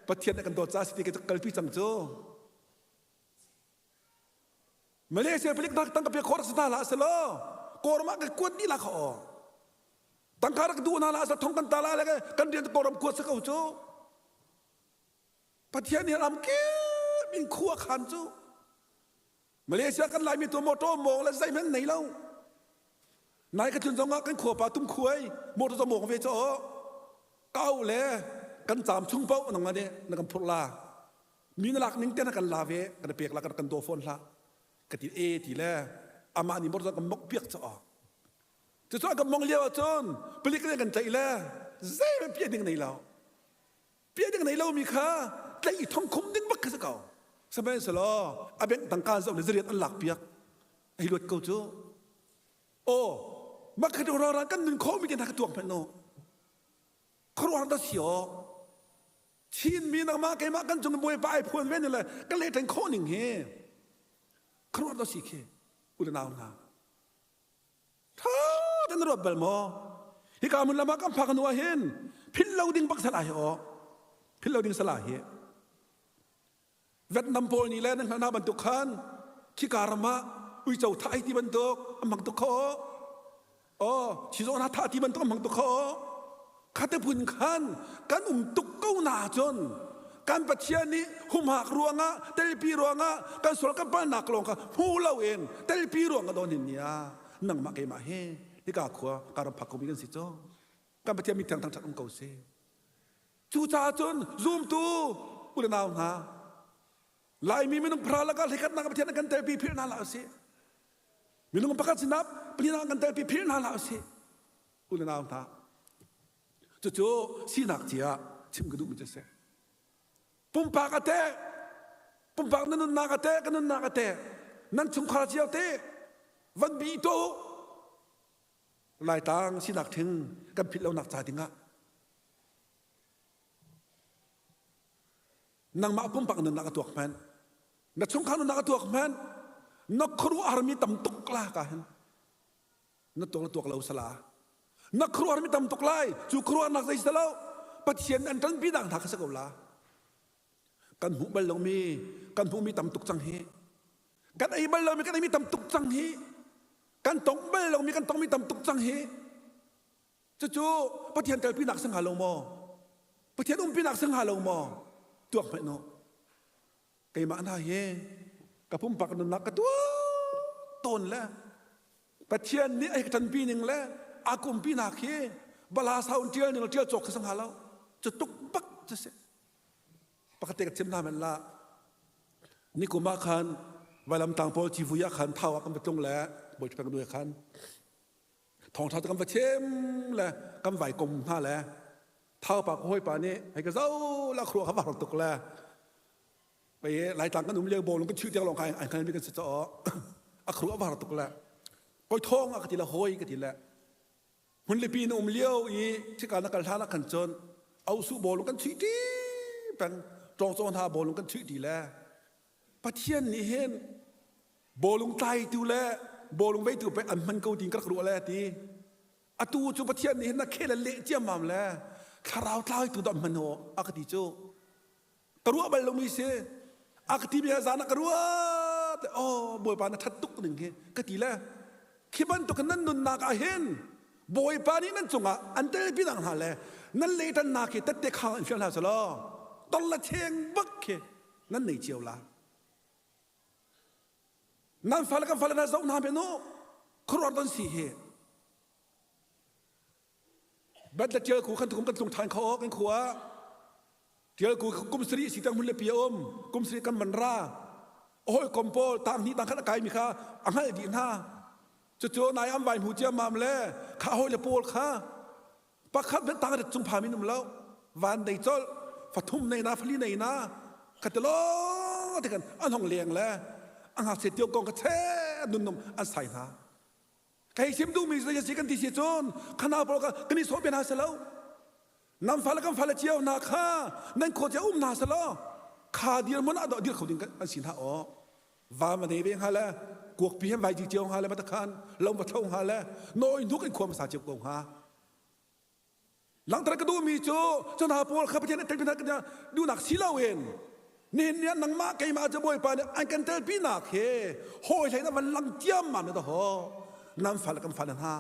Pathian nih kan dawt ca si ti ka kalpi cang cu Malaysia palik hna tangka pe khor sa hlah selaw Kawlram ah kan kuat dih la kha aw tangka rak duh hna lah thong kan ta la le kan rian Kawlram kuat sa ko cu Pathian nih ram kip in khua khan cu Malaysia kan Laimi tu motor mawng le zeihmanh nei lo nai ka tlun zong ah kan khua pa tum khuai motor to mawng ve cho kau le kan caam chung paoh nang ane na kan phurh la Mi na lak ning te na kan la ve kan pek la kan kan daw fawn hlah ka ti e ti le amah nih motor kan mok piak cha cucu kan mong lio ahcun palik nih kan tlaih le zeihmanh piah ding nei lo piah ding nei lo mi kha tlaih i thong khum ding bak kha si ko sihmanhsehlaw a bank tangka zoh le zariat an lak piak ai luat ko cu aw makhat ro kan nun khawh mi te hna ka tuak hmanh no khuaruahhar dah si aw Chinmi nangmah keimah kan cung Bawipa ai phuan ve ni le kan le ṭeng khawh ning hi khuaruah dah si khi u le nau hna ṭha ten ruat bal maw hika hmun lam ah kan phak hnu ah hin philh lo ding bak sala hi aw philh lo ding sala hi Vietnam pawl nih le nan hngalh hna bantuk khan khika ram ah uico thah ai ti bantuk an hmang tuk kho aw chizawh hna thah ti bantuk an hmang tuk kho khate phun khan kan um tuk ko na cun kan Pathian nih humhak ruangah telpi ruangah kan sual kan palnak lawng kha hmu loin telpi ruang ka don hin nia nangmah keimah he hika khua ka ram phak ko mi kan si cu kan Pathian mi thiang thangṭhat um ko seh Cucaah cun zumtu u le nau hna, Laimi minung phara lakah hlikhatnak Pathian kan telpi philh hna hlah usih. Minung pakhat sinah Pathian kan telpi philh hna hlah usih. U le nau hna, cucu sinak cia chim ka duhmi cu a si. Pumpak a teh, pumpak na nunnak a teh, ka nunnak a teh, nan chungkhar cio te van bi to Laitlang sinak thing kan philh lonak ca dingah Nangmah pumpak nunnak a tuak hmanh, na chungkhar nunnak a tuak hmanh, na khuaruahharmi tam tuk la ka hin. Na tuak na tuak lo sala. Na khuaruahharmi tam tuk lai, cu khuaruahnak zei si lo, Pathian an ṭanpi nak hna kha si ko la. Kan hmuh bal lomi, kan hmuhmi tam tuk cang hi. Kan ei bal lomi kan eimi tam tuk cang hi. Kan tong bal lomi kan tongmi tam tuk cang hi. Cucu Pathian telpinak si hnga lo maw? Pathian umpinak si hnga lo maw? Tuak hmanh u. Keimah hna hi ka pumpak nunnak ka tuah tawn le Pathian nih a ka ṭanpi ning le a kumpinak hi bala sau in ṭial ning le ṭial cawk khi si hnga lo. Cu tuk bak cu si. Pakhat te ka chim hna men la. Nikum ah khan vailamtang pawl civui ah khan thau ah kan va tlung le Bawi Ṭha kan khan Thawngṭha cu kan va chim le kan vai kom hna le thaupa ka hawipa nih hei ka zo la khua kha var tuk le pei laitlang kan um lio bawlung kan chuih tiang lawng kha ai hngalmi kan si caw a khru a var tuk le koi thawng a ka ti le hawi ka ti le hmunlipi na um lio i thika na kal hlan ah khan cun ausu bawlung kan chuih ṭi peng ṭawngcaw hna bawlung kan chuih ṭi le Pathian nih hin bawlung tlaitu le bawlung veitu pei an hman ko tiin ka rak ruah le ti. Atu cu Pathian nih hin na khel a leh ciammam le thlarau tlai tu dah hman ho a ka ti cu. Ka ruah bal lomi si. A ka ti mi zan ah ka ruat. Oh, Bawipa na that tuk ning hi ka ti le khi bantuk nan nunnak ah hin Bawipa nih nan cungah an telpi nak hna le nan leitannak hi tette khang in fial hna selaw tol la cheng bak khi nan nei cio la. Nan fale kan fale hna zoh hna men u khuaruah don si hi. Bat le tial ku kan tukum kan tlung than kho kan khua. Tial ku kum sari si tang hun le pi um kum sari kan man ra. Hoi kom pawl tang ni tang khat a kai mi kha a hngal dih hna. Cucu nai am vai hmu cia mam le kha hoi le pawl kha pakhat hmanh tang rit cung pham in um lo van dei colh fathum nei na fali nei na khatilo te kan an hong leng le a ngakchia tio kong ka che nun nung an sai hna kai sim duh mi si kan ti si cun khana pawl ka kan i sawh pe hna selo nam fale kan fale cio hna kha nan khaw cia um hna selo kha dir mon a dir kho ding an si hna aw va ma nei ve hnga le kuak pi hem vai ji cio hnga le ma ta khan lo va tho hnga le noi nuk in khuam sa cio ko hnga Langhter ka duhmi cu cu hna pawl kha Pathian nih telpi hna duhnak si loin nihin ni ah nangmah keimah cu Bawipa nih an kan telpinak he hawi hlei na van lang ciammam na daho nan fale kan fale hna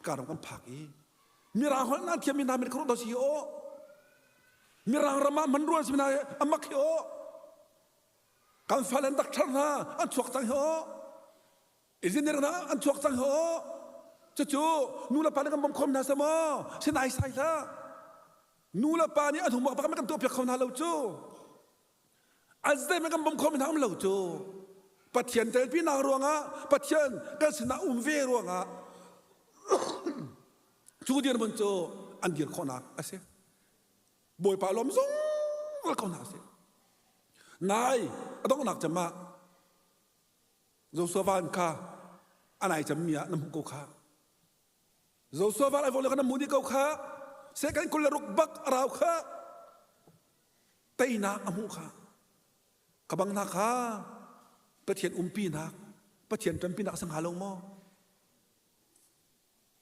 ka ram kan phak i mirang holh nan thiammi hna min khuruh do si aw mirang ram ah man rual si hna amak hi aw kan fale an doctor hna an chuak cang hi aw Engineer hna an chuak cang ho. Cucu nu le pa nih kan bawm khom hna sa maw? Sinai sai hlah. Nu le pa nih an hum bak kan tuah piak kho hna lo cu. An zei kan bawm khom hna um lo cu. Pathian telpinak ruangah Pathian kan sinah um ve ruangah cu dirhmun cu an dir khawhnak a si. Bawipa lawm zungzal ko hna sih. Nai a donghnak cem ah Joshua van kha a nai cemmi ah na hmuh ko kha. Joshua van ai vong le kha na hmuh dih ko kha. Second 26 bak a rau kha. Teinak a hmuh kha. Ka bang hna kha Pathian umpinak, Pathian ṭanpinak a si hnga lo maw?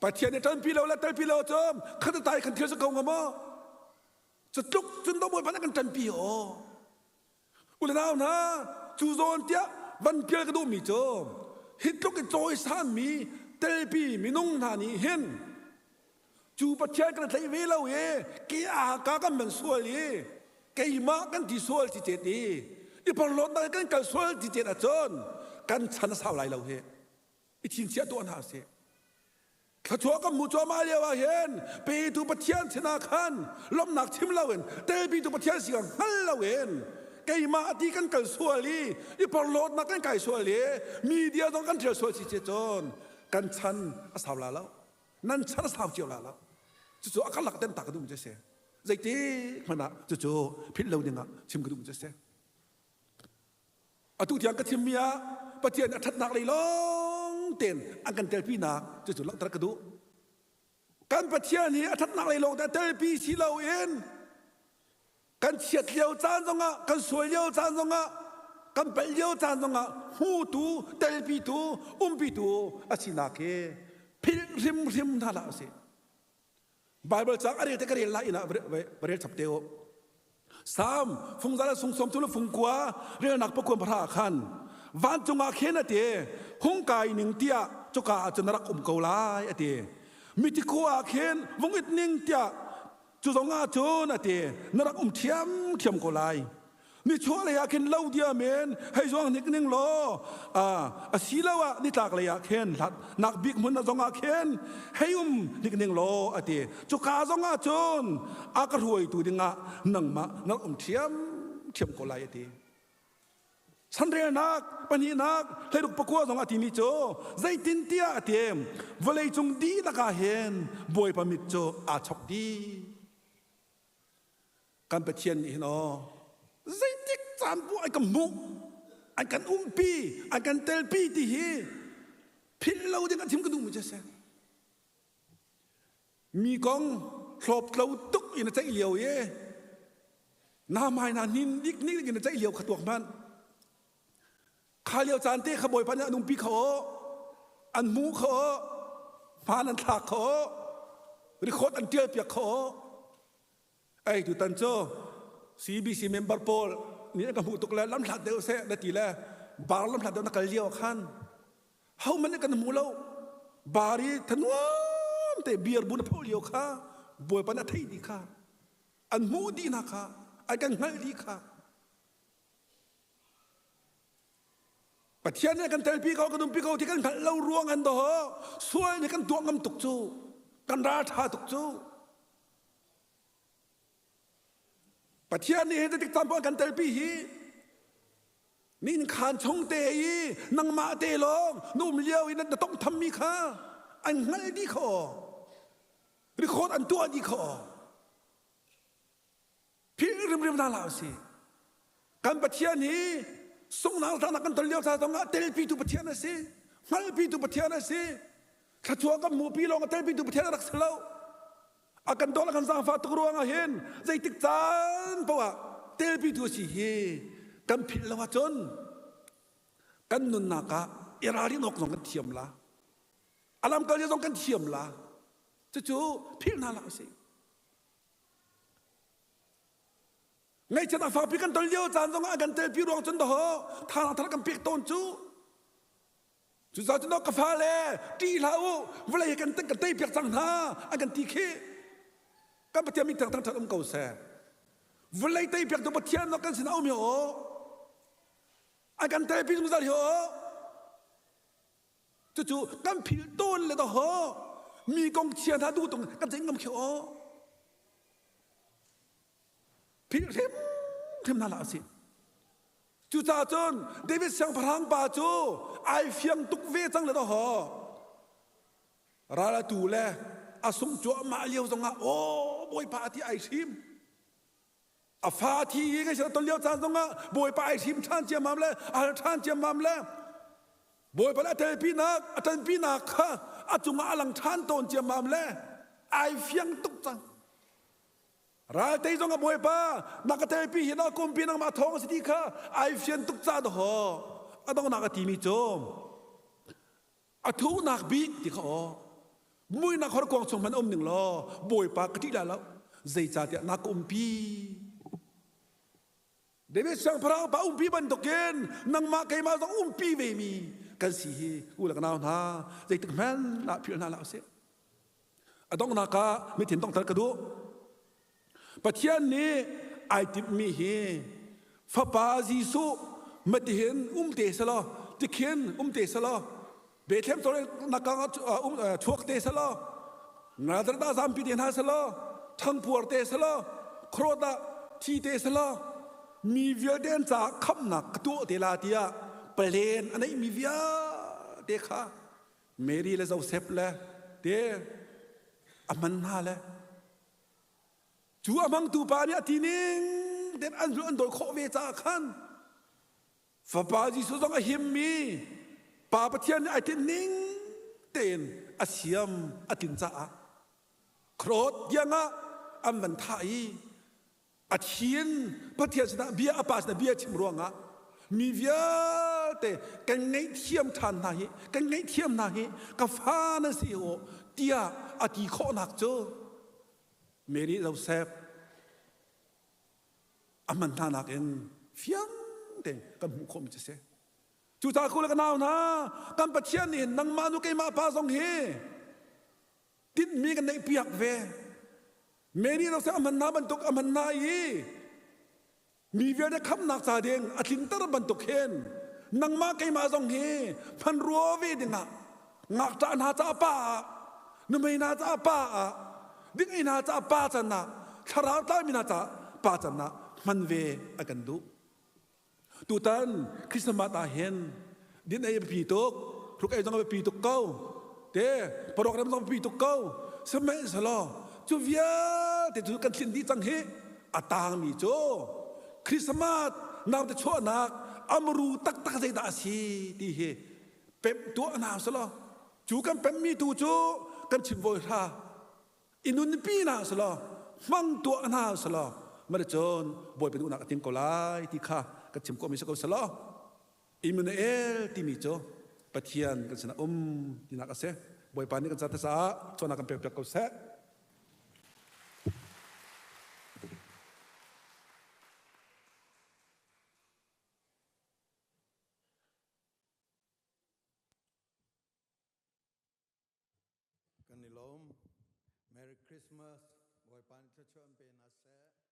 Pathian nih ṭanpi lo le telpi lo cu khat tai kan thil si ko hnga maw? Cu tluk cun dawh Bawipa nih kan ṭanpi aw. U le nau hna, cu zawn tiah van pial ka duhmi cu hi tluk i cawisanmi telpi minung hna nih hin cu Pathian kan tlaih ve lo i ke ah ka kan man sual i keimah kan ti sual ti cet i i porhlawtnak kan kal sual ti cet ahcun kan chan a sau lai lo hi i thinchiah tuah hna sih. Thluachuah kan hmuh cuahmah lio ah hin petu Pathian sinah khan lawmhnak chim loin telpitu Pathian si kha hngal loin keimah ti kan kal sual i i porhlawtnak kan kai sual i media zong kan ṭhial sual si ce cun kan chan a sau la lo nan chan a sau cio la lo cucu a karlak ten ta ka duh mi cu si zeitik hmanh ah cucu philh lo dingah chim ka duh mi cu si Atu tiang ka chimmi ah Pathian a ṭhatnak lei lawng tein an kan telpinak cucu langhter ka duh. Kan Pathian hi a ṭhatnak lei lawng te a telpi si loin kan chiat lio caan zongah kan sual lio caan zongah kan palh lio caan zongah hmutu telpitu umpitu a sinak hi philh hrimhrim hna hlah usih. Bible cang a rel te ka rel lai ina va rel chap te u. Sam fungzal sung som tu le fungkua relnak pakuam pahra khan vancung ah khen ate hung kai ning tiah cuka ah cun rak um ko lai ate miti khua ah khin vung it ning tiah cu zong ah cun ate na rak um thiam thiam ko lai nichuah lei ah khin lo diam in hei zuang hnik ning law asiloah nitlak lei ah khin hlat nak bik hmun zong ah khin hei um hnik ning law a ti cuka zong ah cun a ka hruaitu dingah nangmah na um ṭhiam ṭhiam ko lai a ti chanrelnak pahnihnak hleiruk pakua zong a timi cu zeitintiah a ti vawleicung dihlak ah hin bawipa mit cu aa chok dih Kan Pathian nih hin aw zeitik caan bu an kan hmuh an kan umpi an kan telpi ti hi philh lo ding an chim ka duhmi cu a si. Mi kong hlawptlo tuk in a ceih lio i na hmai na hnin dik nik in a ceih lio kha tuak hmanh. Kha lio caan te kha Bawipa nih an umpi kho an hmu kho hmaan an thlak kho. Record an tial piak kho. Ei tutan cu CBC member pawl nih an ka hmuh tuk le lamhlat deuh seh na ti le bar lamhlat deuh na kal lio khan ho man kan hmu lo bar i thanuam te beer bu na pho lio kha bawipa na thei dih kha an hmuh dih hna kha an kan hngalh dih kha Pathian nih kan telpi ko kan umpi ko ti kan hngalh lo ruang an do sual nih kan tuah ngam tuk cu kan ral tha tuk cu Pathian nih hi tik caan kan telpi hi Nin khaan chung te i nangmah te lawng na um lio i na tong thammi kha an hngalh dih kho. Record an tuah dih kho. Philh rimrim hna hlah usih. Kan Pathian hi sunghnak tlaknak kan ton lio ca zongah telpitu Pathian a si. Hngalhpitu Pathian a si. Thluachuah kan hmuhpi lawng a telpitu Pathian a rak si lo. A kan dawt a kan zaangfah tuk ruangah hin zeitik caan paoh ah telpitu a si hi kan philh lo ahcun kan nunnak ah i ralrin awk zong kan thiam la. A lamkal zong kan thiam la. Cucu philh hna hlah usih. Ngaihchiat a fakpi kan ton lio caan zongah a kan telpi ruang cun dahawh thazaang thar kan pek tawn cu. Cucaah cun ka fale ṭih hlah u vawlei kan kan tei piak cang hna an kan ti khi. Kan Pathian min thang thangṭhat um ko seh. Vawlei tei piak tu Pathian kan sinah um hi aw. An kan telpi zungzal hi aw. Cucu kan philh tawn le dahawh mi kong chia hna duh tung kan ceih ngam khi aw. Philh hrimhrim hna hlah usih. Cucaah cun David siangpahrang pa cu ai fiang tuk ve cang le dahawh. Ral a tu le a sung cuahmah lio zongah aw Bawipa a ti ai hrim. A fa thi i ngaihchiat a ton lio caan zongah Bawipa ai hrim ṭhan ciammam le a hal ṭhan ciammam le Bawipa le a telpinak a ṭanpinak kha a cungah a lang ṭhan tawn ciammam le ai fiang tuk cang. Ral tei zong a Bawipa na ka telpi hi na kumpi nangmah thawng a si ti kha ai fian tuk ca dawh a donghnak a timi cu a thuhnak bik ti kha aw muinak horkuang chung hmanh um ning law Bawipa ka ṭih lai lo zeicahtiah na ka umpi David siangpahrang pa umpi bantukin nangmah keimah zong umpi ve mi kan si hi u le ka nau hna zeitik hmanh ah philh hna hlah usih A donghnak ah mithin donghter ka duh. Pathian nih ai timhmi hi fapa Jesuh matihin um te selaw tikhin um te selaw Bethlehem nak ah chuak te selaw Nazareth ah zampi te hna selaw thangpuar te selaw khuaruat ah thi te selaw mi vialte an caah khamhnak ka tuah te la tiah palen a neihmi vialte kha Mary le Joseph le te a hman hna le cu a hmangtu pa nih a ti ning ten an an dawi khawh ve caah khan fapa Jesuh zong a himmi pa Pathian nih ai tinh ning tein a siam a tlin caah khuarawt tiangah an van thah i A thin Pathian sinah bia a pa sinah bia chim ruangah mi vialte kan ngaihthiam ṭhan hna hi kan ngaihthiam hna hi ka fa na si aw tiah a ti khawhnak cu Mary Joseph a hman hna nakin fiang tein kan hmuh khawhmi cu si. Cucaah ku le ka nau hna kan Pathian nih nangmah nu keimah pa zong hi tinhmi kan neih piak ve. Mary lo a hman hna bantuk a hman hna i mi vialte khamnak ca ding a tlinter bantuk hin nangmah keimah zong hi hmanrua ve dingah ngakṭah hna ca pa ah nuhmei hna ca pa ah dingei hna ca pa can ah thlarau tlaimi hna ca pa can ah hman ve a kan duh. Tutan Christmas ah hin din ei a biapi tuk, hruk ei zong a biapi tuk ko, te program zong a biapi tuk ko. Sihmanhsehlaw cu vialte cu kan tlinh dih cang hi a tangmi cu Christmas naute chuahnak amru taktak zeidah a si ti hi pemh tuah hna selaw cu kan pemhmi tu cu kan chim voi hra i nunpi hna selaw hmang tuah hna selaw cun Bawipa duhnak a tling ko lai ti kha kan chim khawhmi si ko selaw Immanuel timi cu Pathian kan sinah um tinak a si. Bawipa nih kan caah caah cawnnak kan pek piak ko seh. Christmas. Bawipa nih thluachuah an pe hna seh.